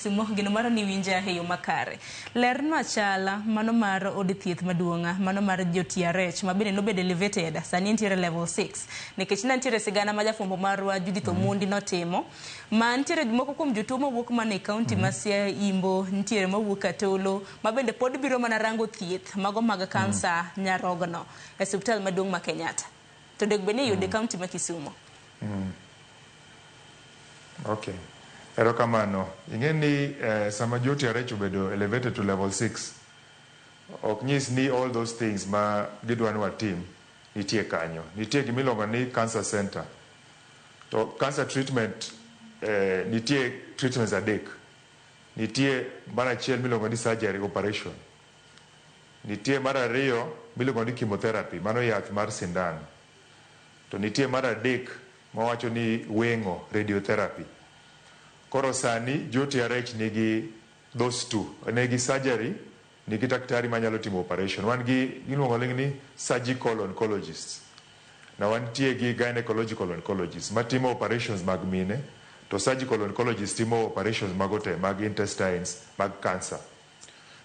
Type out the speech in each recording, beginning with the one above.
Kisumo geno mara ni winja e yo makare. Lerna chala mano mar od thieth maduong' mano mar jo TRH ma bende nobedo elevated sani entiere level 6 nikech ne nitiere sigana ma jafwambo marwa Judith Omondi notimo ma nitiere moko kuom jotuo mawuok mana e kaunti ma Siaya Imbo nitiere mawuok Katolo ma bende pod biro mana rango thieth mago mag kansa nyarogno e osiptal maduong' ma Kenyatta. To onego bed ni iyude e kaunti ma Kisumo. Okay. Erokamano. Ing'e ni sama jo TRH obedo elevated to level 6, ok nyis ni all those things ma gidwa ni watim nitie kanyo. Nitie gima iluongo ni cancer center. To cancer treatment nitie treatments adek. Nitie mar achiel miluongo ni surgery operation. Nitie mar ariyo miluongo ni chemotherapy, mano yath mar sindan. To nitie mar adek mawacho ni weng'o, radiotherapy. Koro sani jo TRH nigi those two, nigi surgery, nigi daktari manyalo timo operation. Wan gi iluongo ni surgical oncologists. Na wantie gi gynecological oncologists matimo operations mag mine, to surgical oncologists timo operations mago te mag intestines, mag cancer.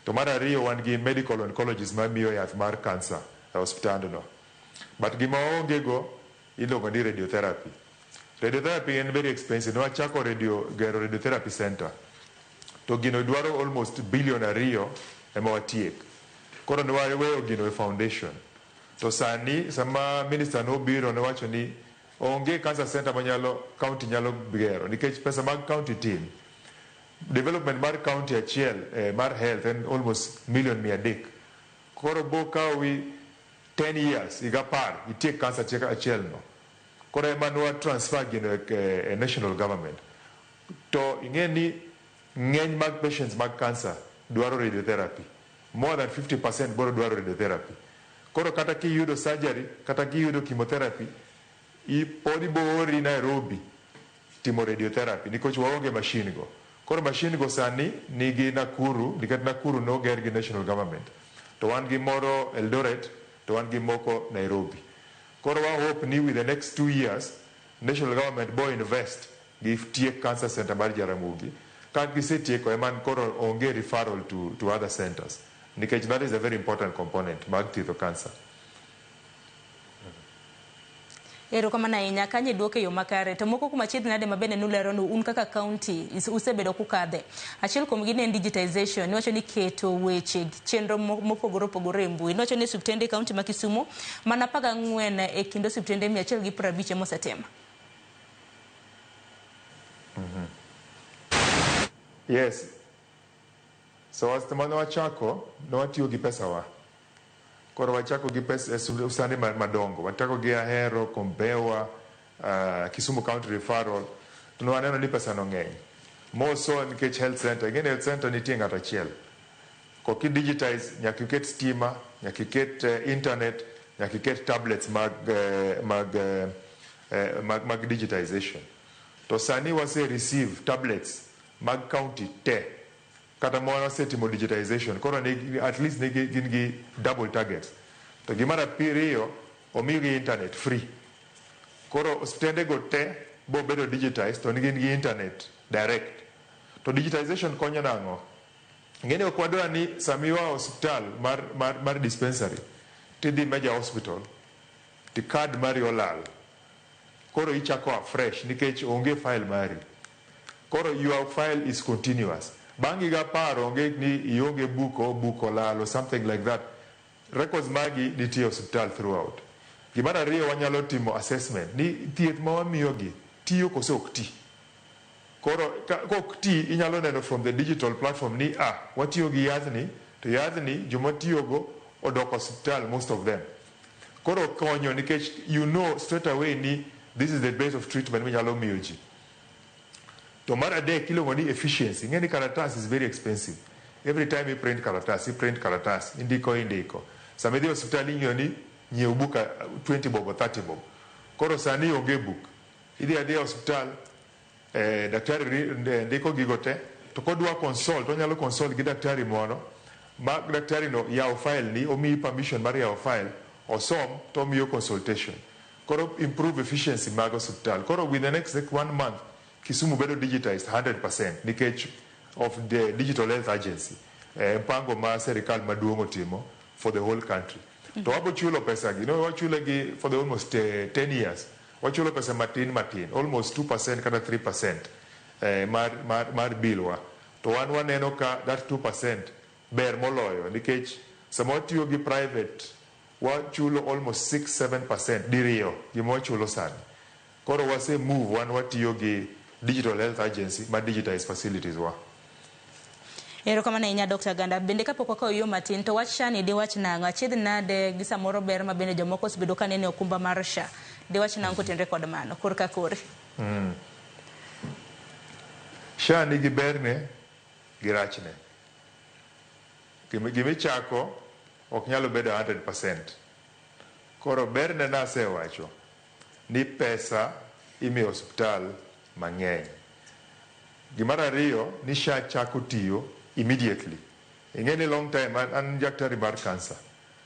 To mar ariyo wan gi medical oncologists mamiyo yath mar cancer e osiptandno. But gima waonge go iluongo ni radiotherapy. Radiotherapy en very expensive. Ne wachako radio, gero radiotherapy center. To gino dwaro almost billion 2 ema watiek. Koro ne waweyo gino e foundation. To sani sama minister nobiro nowacho ni onge cancer center manyalo county nyalo gero nikech pesa mag county tin. Development mar county achiel mar health en almost million 300. Koro bo kawi 10 years, higa 10, itiek cancer achiel no. Koro ema nwa transfer gino e national government. To ing'e ni ng'eny mag patients mag cancer dwaro radiotherapy. More than 50% boro dwaro radiotherapy. Koro kata kiyudo surgery, kata kiyudo chemotherapy, pod ibo ori Nairobi timo radiotherapy nikech waonge machine go. Koro machine go sani nigi Nakuru, nikech Nakuru noger gi national government. To wan gi moro Eldoret, to wan gi moko Nairobi. Koro wa hope ni with the next 2 years, national government bo invest gi tiek cancer center mar Jaramogi. Ka gisetieko ema koro onge referral to other centers. Nikech that is a very important component mag thiedho cancer. Erokamano ahinya kanyo idwoke e yo makare. To moko kuom achiedh nade ma bende nulero ni un kaka county usebedo kukadhe. Achiel kuom gi ne en digitization. Niwacho ni keto weche chenro mopogore opogore e mbui. Niwacho ni osiptende e county ma Kisumu mana 14 e kind osiptende 150 ema osetimo. Yes. So mane wachako, ne watiyo gi pesa wa. Koro wachako gi pesa osiptande madongo. Wachako gi Ahero, Kombewa, Kisumu County Referral. To ne waneno ni pesa no ng'eny. More so nikech health center. Ing'e ni health center nitie ng'ato achiel. Kok i digitize, nyaka iket stima, nyaka iket internet, nyaka iket tablets mag digitization. To sani wase receive tablets mag county te. Kata ma wasetimo digitization, koro at least nigi, gin gi double targets. To gimar abiriyo, omigi internet free. Koro osiptende go te bo bedo digitized to gin gi internet direct. To digitization konyo nang'o? Ing'e ni ok wadwa ni sama iwa osiptal mar dispensary tidhi major hospital ti card mari olal. Koro ichako afresh nikech onge file mari. Koro your file is continuous. Bang' higa 10 onge ni ionge book o book olal or something like that. Records magi nitie e osiptal throughout. Gimar ariyo wanyalo timo assessment ni thieth ma wamiyogi tiyo koso ok ti. Koro kok ti inyalo neno from the digital platform ni watiyo gi yathni to yathni joma tiyogo odok osiptal most of them. Koro konyo nikech you know straight away ni this is the base of treatment minyalo miyo ji. To mar adek iluongo ni efficiency. Ing'e ni kalatas is very expensive. Every time you print kalatas, i print kalatas, indiko indiko. Sama idhi e osiptal ing'iyo ni nyiew book 20 bob or 30 bob. Koro sani onge book. Idhi adhiya e osiptal, daktari ndiko gigo te, to kodwa consult, onyalo consult gi daktari moro, ma daktari no yawo file ni, omiyi permission mar yawo file, osom to omiyo consultation. Koro improve efficiency mag osiptal. Koro with the next like one month, Kisumu bedo digitized 100% nikech of the Digital Health Agency, mpango ma serikal maduong' otimo for the whole country. To wabo chulo pesa gi, no, wachulo gi for the almost 10 years. Wachulo pesa matin matin, almost 2% kata 3% mar bill wa. To wan waneno ka that 2% ber moloyo, nikech sama watiyo gi private wachulo almost 6-7%, diriyo gima wachulo sani. Koro wase move, wan watiyo gi Digital Health Agency ma digitize facilities wa. Erokamano ahinya, Dr. Ganda. Bende kapok wakawo yo matin, to wach SHA ni diwach nang'o? Achiedh nade gi samoro ber ma bende jomoko osebedo ka neno e okumba mar SHA. Diwach nang'o kotenore kod mano? Kor ka kori. SHA nigi berne gi rachne. Gimichako ok nyalo bedo 100%. Koro berne nasewacho ni pesa imiyo osiptal mang'eny. Gimar ariyo ni SHA chako tiyo immediately. Ing'e ni long time an daktari mar cancer.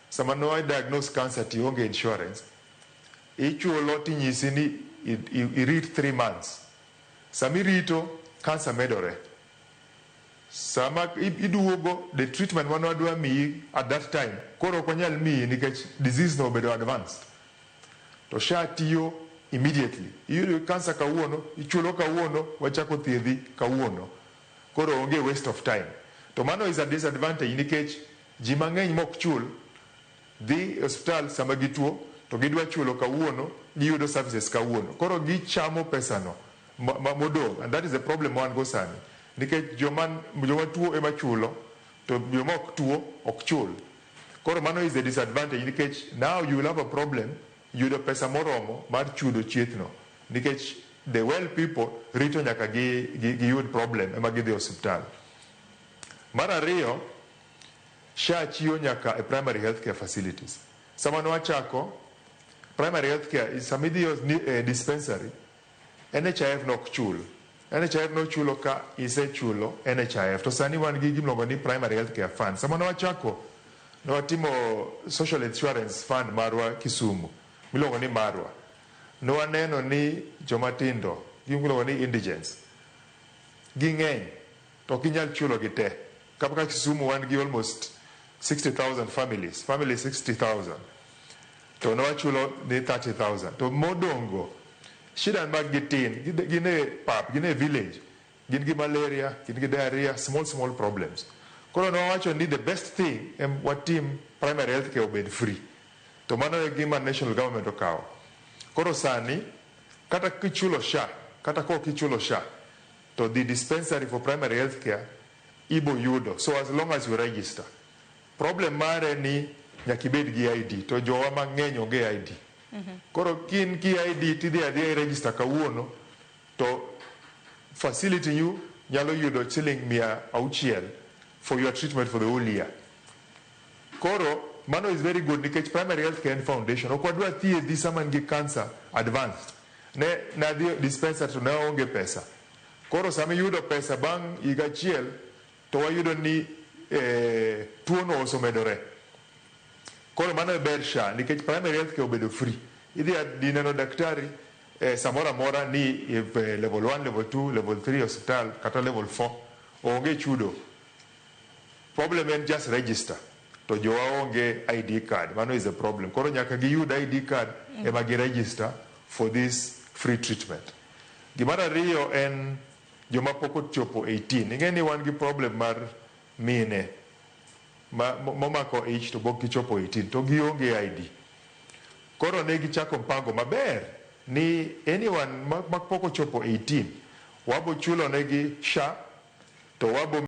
Sama no diagnose cancer tionge insurance, ichulo tinyisi ni irit 3 months. Sama irito, cancer medore. Sama iduogo, the treatment mane wadwa miyi at that time, koro ok wanyal miyi nikech disease no obedo advanced. To SHA tiyo immediately. Iyudo cancer kawuono, ichulo kawuono, wachako thiedhi kawuono. Koro onge waste of time. To mano is a disadvantage nikech ji mang'eny mok chul dhi e osiptal sama gituo to gidwa chulo kawuono, giyudo services kawuono. Koro gichamo pesano modong', and that is the problem wan go sani. Nikech joma tuo ema chulo, to joma ok tuo ok chul. Koro mano is a disadvantage nikech now you will have a problem yudo pesa moromo mar chudo chiethno. Nikech the well people rito nyaka giyud problem ema gidhi osiptal. Mar ariyo, SHA chiwo nyaka e primary health care facilities. Sama nwachako, primary health care, sama idhi e dispensary, NHIF nok chul. NHIF nochulo ka isechulo NHIF. To sani wan gi gimiluongo ni primary health care fund. Sama nwachako, nwatimo social insurance fund marwa Kisumu, miluongo ni Marwa. Nwaneno ni joma tindo, gimiluongo ni indigents, ging'eny, to ok inyal chulo gi te. Kaka Kisumu wan gi almost 60,000 families, family 60,000. To nwachulo ni 30,000. To modongo, shida mag gi tin, gin e pap, gin e village, gin gi malaria, gin gi diarrhea, small small problems. Koro nwawacho ni the best thing en watim primary health care obed free. To mano e gima national government okawo. Koro sani, kata kichulo SHA, kata kok ichulo SHA, to the dispensary for primary health care ibo yudo, so as long as you register. Problem mare ni nyaka ibed gi ID, to jowa mang'eny onge ID. Koro kin ki ID tidhi adhiya i register kawuono, to facility you nyalo yudo siling 600 for your treatment for the whole year. Koro mano is very good nikech primary health care en foundation. Ok wadwa thiedhi sama in gi cancer advanced. Ne nadhi dispensary to ne aonge pesa. Koro sama iyudo pesa bang' higa achiel, to wayudo ni tuono osemedore. Koro mano e ber SHA nikech primary health care obedo free. Idhi adhi neno daktari samoro amora ni level 1, level 2, level 3 osiptal kata level 4 onge chudo. Problem en just register. To jowa onge ID card. Mano is a problem. Koro nyaka giyud ID card ema gi register for this free treatment. Gimar ariyo en joma pok ochopo 18. Ing'e ni wan gi problem mar mine momako ich to pok gichopo 18 to gionge ID. Koro ne gichako mpango maber ni anyone ma pok ochopo 18 wabo chulo negi SHA to wabo